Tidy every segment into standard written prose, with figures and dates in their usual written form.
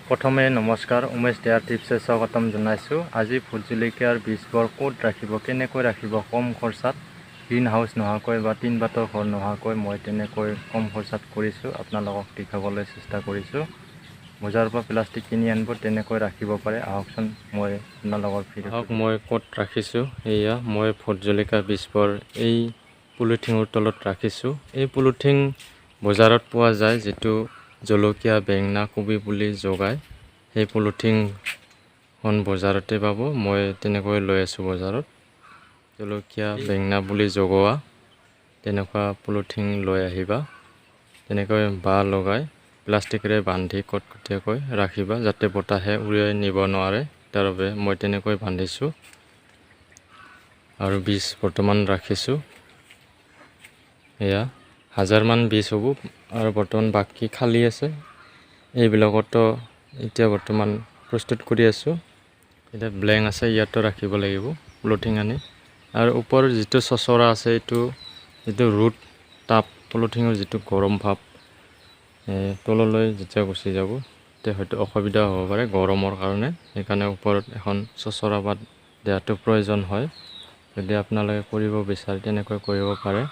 প্ৰথমে নমস্কাৰ, উমেশ ডেয়াৰ টিপছে স্বাগতম জনাইছোঁ। আজি ভোট জলকীয়াৰ বীজবোৰ ক'ত ৰাখিব, কেনেকৈ ৰাখিব কম খৰচাত, গ্ৰীণ হাউচ নোহোৱাকৈ বা টিন পাতৰ ঘৰ নোহোৱাকৈ, মই তেনেকৈ কম খৰচাত কৰিছোঁ, আপোনালোকক দেখুৱাবলৈ চেষ্টা কৰিছোঁ। বজাৰৰ পৰা প্লাষ্টিক কিনি আনিব, তেনেকৈ ৰাখিব পাৰে। আহকচোন, মই আপোনালোকৰ ভিডিঅ' আহক, মই ক'ত ৰাখিছোঁ। এয়া মই ভোট জলকীয়া বীজবোৰ এই পলিথিনৰ তলত ৰাখিছোঁ। এই পলিথিন বজাৰত পোৱা যায়। যিটো জলকীয়া, বেঙেনা, কবি বুলি জগায়, সেই পলিথিনখন বজাৰতে পাব। মই তেনেকৈ লৈ আছোঁ বজাৰত। জলকীয়া, বেঙেনা বুলি জগোৱা তেনেকুৱা পলিথিন লৈ আহিবা। তেনেকৈ বাঁহ লগাই প্লাষ্টিকেৰে বান্ধি কটকটীয়াকৈ ৰাখিবা, যাতে বতাহে উৰুৱাই নিব নোৱাৰে। তাৰ বাবে মই তেনেকৈ বান্ধিছোঁ আৰু বীজ বৰ্তমান ৰাখিছোঁ। এয়া হাজাৰমান বীজ হ'ব আৰু বৰ্তমান বাকী খালী আছে। এইবিলাকতো এতিয়া বৰ্তমান প্ৰস্তুত কৰি আছোঁ। এতিয়া ব্লেংক আছে, ইয়াতো ৰাখিব লাগিব পলিথিন আনি। আৰু ওপৰৰ যিটো চচৰা আছে, এইটো যিটো ৰ'দ তাপ, পলিথিনৰ যিটো গৰম ভাৱ তললৈ যেতিয়া গুচি যাব, তেতিয়া হয়তো অসুবিধা হ'ব পাৰে গৰমৰ কাৰণে। সেইকাৰণে ওপৰত এখন চচৰা পাত দিয়াটো প্ৰয়োজন হয়। যদি আপোনালোকে কৰিব বিচাৰে, তেনেকৈ কৰিব পাৰে,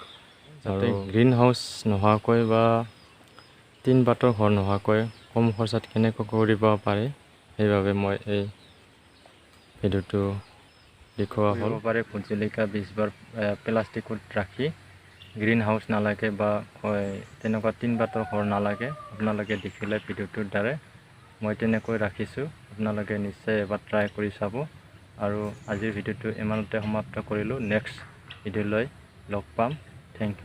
যাতে গ্ৰীণ হাউচ নোহোৱাকৈ বা টিন পাতৰ ঘৰ নোহোৱাকৈ কম খৰচাত কেনেকৈ কৰিব পাৰে, সেইবাবে মই এই ভিডিঅ'টো দেখুওৱা হ'ল। পাৰে ভোট জলকীয়া বীজবোৰ প্লাষ্টিকত ৰাখি, গ্ৰীণ হাউচ নালাগে বা তেনেকুৱা টিন পাতৰ ঘৰ নালাগে। আপোনালোকে দেখিলে ভিডিঅ'টোৰ দ্বাৰাই মই তেনেকৈ ৰাখিছোঁ। আপোনালোকে নিশ্চয় এবাৰ ট্ৰাই কৰি চাব। আৰু আজিৰ ভিডিঅ'টো ইমানতে সমাপ্ত কৰিলোঁ। নেক্সট ভিডিঅ'লৈ লগ পাম। Thank U.